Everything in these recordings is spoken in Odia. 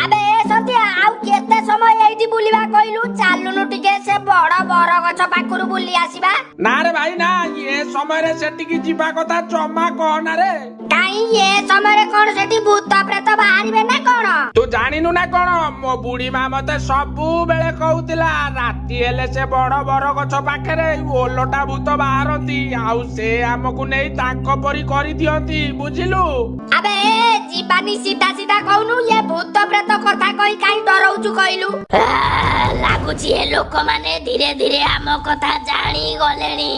ଆବେ ଏ ସନ୍ଧ୍ୟା, ଆଉ କେତେ ସମୟ ଏଇଠି ବୁଲିବା କହିଲୁ? ଚାଲୁନୁ ଟିକେ ସେ ବଡ ବରଗଛ ପାଖରୁ ବୁଲି ଆସିବା। ନା ରେ ଭାଇ ନା, ଏ ସମୟରେ ସେଠିକି ଯିବା କଥା ଜମା କହନା ରେ। କାଇଁ, ଏ ସମୟରେ କଣ ସେଠି ଭୂତ ପ୍ରେତ ବାହାରିବେ ନା କଣ? ତୁ ଜାଣିନୁ ନା କଣ? ମୋ ବୁଢୀ ମା ମତେ ସବୁବେଳେ କହୁଥିଲା, ରାତି ହେଲେ ସେ ବଡ ବରଗଛ ପାଖରେ ଓଲଟା ଭୂତ ବାହାରନ୍ତି ଆଉ ସେ ଆମକୁ ନେଇ ତାଙ୍କ ପରି କରିଦିଅନ୍ତି, ବୁଝିଲୁ? ଆବେ ଏ, ଯିବାନି ସିଧା ସିଧା କହୁନୁ, ଏ ଭୂତ ପ୍ରେତ କଥା କହି କାଇଁ ଡରଉଛୁ କହିଲୁ? ଲାଗୁଛି ଏ ଲୋକମାନେ ଧୀରେ ଧୀରେ ଆମ କଥା ଜାଣି ଗଲେଣି।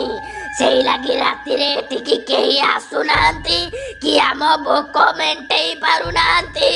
ସେଇ ଲାଗି ରାତିରେ ଏଠିକି କେହି ଆସୁନାହାନ୍ତି କି ଆମ ଭୋକ ମେଣ୍ଟେଇ ପାରୁନାହାନ୍ତି।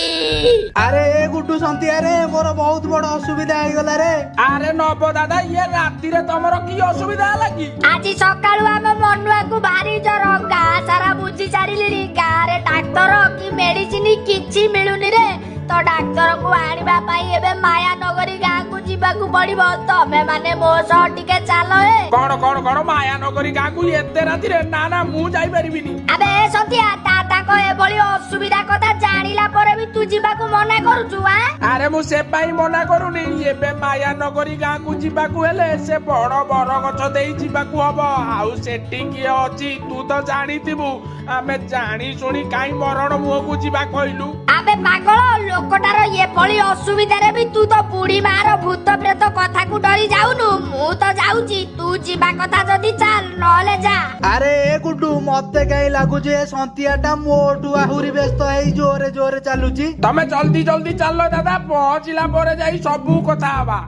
ଆରେ ଏ ଗୁଡୁ, ସନ୍ତିଆରେ, ମୋର ବହୁତ ବଡ ଅସୁବିଧା ହେଇଗଲା ରେ। ଆରେ ନବ ଦାଦା, ଇଏ ରାତିରେ ତମର କି ଅସୁବିଧା ହେଲା କି? ଆଜି ସକାଳୁ ଆମ ମନୁଆକୁ ଭାରି ଜର। ଗାଁ ସାରା ବୁଝି ସାରିଲିଣି, ଗାଁରେ ଡାକ୍ତର କି ମେଡିସିନ କିଛି ମିଳୁନି ରେ। ତ ଡାକ୍ତରକୁ ଆଣିବା ପାଇଁ ଏବେ ମାୟାନଗରୀ ଗାଁକୁ ଯିବାକୁ ପଡିବ। ତମେ ମାନେ ମୋ ସହ ଟିକେ ଚାଲ ହେ। କଣ କଣ କଣ? ମାୟାନଗରୀ ଗାଁକୁ ଏତେ ରାତିରେ? ନା ନା, ମୁଁ ଯାଇପାରିବିନି। ଆବେ ଏ ସନ୍ଧ୍ୟା, ଦାଦାଙ୍କ ଏଭଳି ଅସୁବିଧା କଥା ଜାଣିଲା ପରେ ବି ତୁ ଯିବାକୁ ମନା କରୁଛୁ ଆଁ? ଆରେ ମୁଁ ସେ ପାଇଁ ମନା କରୁନି। ଏବେ ମାୟାନଗରୀ ଗାଁକୁ ଯିବାକୁ ହେଲେ ସେ ବଡ ବରଗଛ ଦେଇ ଯିବାକୁ ହବ, ଆଉ ସେଠି କିଏ ଅଛି ତୁ ତ ଜାଣିଥିବୁ। ଆମେ ଜାଣି ଶୁଣି କାଇଁ ମରଣ ମୁହଁକୁ ଯିବା କହିଲୁ? ଆବେ ପାଗଳ, ଲୋକଟାର ଏଭଳି ଅସୁବିଧାରେ ବି ତୁ ତ ବୁଢୀ ମାର ଭୂତ ପ୍ରେତ କଥାକୁ ଡରି ଯାଉନୁ। ମୁଁ ତ ଯାଉଛି, ତୁ ଯିବା କଥା ଯଦି ଚାଲ, ନହେଲେ ଯା। ଆରେ ଏ ଗୁଡୁ, ମତେ କାହିଁ ଲାଗୁଛି ଏ ସନ୍ତିଆ ଟା ମୋଠୁ ଆହୁରି ବ୍ୟସ୍ତ ହେଇ ଜୋରେ ଜୋରେ ଚାଲୁଛି। ତମେ ଜଲ୍ଦି ଜଲ୍ଦି ଚାଲ ଦାଦା, ପହଞ୍ଚିଲା ପରେ ଯାଇ ସବୁ କଥା ହବା।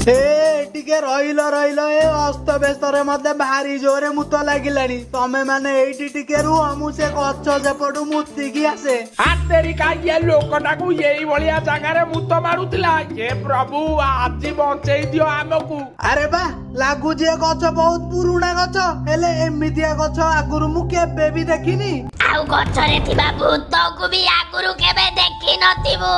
ଏ ଟିକେ ରହିଲ ରହିଲ, ଏ ଅସ୍ତ ବ୍ୟସ୍ତରେ ମତେ ଭାରି ଜୋରେ ମୁତ ଲାଗିଲାଣି। ତମେ ମାନେ ଏଇଠି ଟିକେ ରୁହ, ମୁଁ ସେ ଗଛ ସେପଟୁ ମୁତିକି ଆସେ। ହାତେରିକା, ଇଏ ଲୋକଟାକୁ ଏଇଭଳିଆ ଜାଗାରେ ମୁତ ମାରୁଥିଲା। ଏ ପ୍ରଭୁ, ଆଜି ବଞ୍ଚେଇ ଦିଅ ଆମକୁ। ଆରେ ବା, ଲାଗୁଛି ଏ ଗଛ ବହୁତ ପୁରୁଣା ଗଛ। ହେଲେ ଏମିତିଆ ଗଛ ଆଗରୁ ମୁଁ କେବେ ବି ଦେଖିନି। ଆଉ ଗଛରେ ଥିବା ଭୂତକୁ ବି ଆଗରୁ କେବେ ଦେଖି ନଥିବୁ।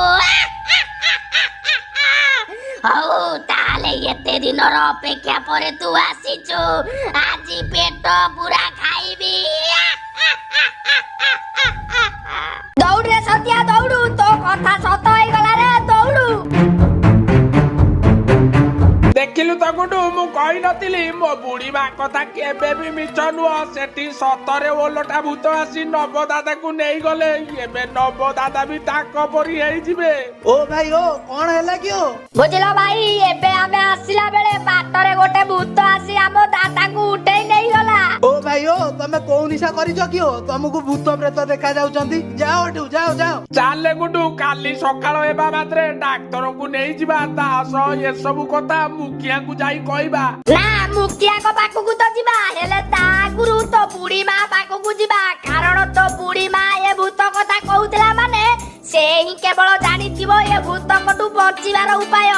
ହଉ ତାହେଲେ, ଏତେ ଦିନର ଅପେକ୍ଷା ପରେ ତୁ ଆସିଛୁ, ଆଜି ପେଟ ପୁରା ଖାଇବି। ଦୌଡ଼ରେ ସତ୍ୟା ଦୌଡୁ, ତୋ କଥା ସତ ହେଇଗଲା ରେ, ଦୌଡୁ। ଦେଖିଲୁ ତ ଗୁଡୁ, ମୁଁ କହିନଥିଲି ମୋ ବୁଢୀ ମା କଥା କେବେ ବି ମିଛ ନୁହଁ? ସେଠି ସତରେ ଓଲଟା ଭୂତ ଆସି ନବ ଦାଦାକୁ ନେଇଗଲେ। ଏବେ ନବ ଦାଦା ବି ତାଙ୍କ ପରି ହେଇଯିବେ। ଓ ଭାଇ ଓ, କଣ ହେଲା କି ଓ? ବୁଝିଲ ଭାଇ, ଏବେ ଆମେ ଆସିଲା ବେଳେ ବାଟରେ ଗୋଟେ ଭୂତ ଆସି ଆମ ଦାଦାଙ୍କୁ ଉଠେଇ ନେଇଗଲା। ଓ ଭାଇ ଓ, ତମେ କୋଉ ନିଶା କରିଛ କି ଓ, ତମକୁ ଭୂତ ପ୍ରେତ ଦେଖା ଯାଉଛନ୍ତି? ଯାଅ ଏଠୁ, ଯାଅ ଯାଅ। ଚାଲେ ଗୁଡୁ, କାଲି ସକାଳ ହେବା ମାତ୍ରେ ଡାକ୍ତରଙ୍କୁ ନେଇଯିବା, ତା ସହ ଏସବୁ କଥା ମୁଖିଆଙ୍କୁ ଯାଇ କହିବା। ନା, ମୁଖିଆଙ୍କ ପାଖକୁ ତ ଯିବା, ହେଲେ ତା ଆଗରୁ ତୋ ବୁଢୀ ମା ପାଖକୁ ଯିବା। କାରଣ ତୋ ବୁଢୀ ମା ଏ ଭୂତ କଥା କହୁଥିଲା, ମାନେ ସେ ହିଁ କେବଳ ଜାଣିଥିବ ଏ ଭୂତଙ୍କଠୁ ବଞ୍ଚିବାର ଉପାୟ।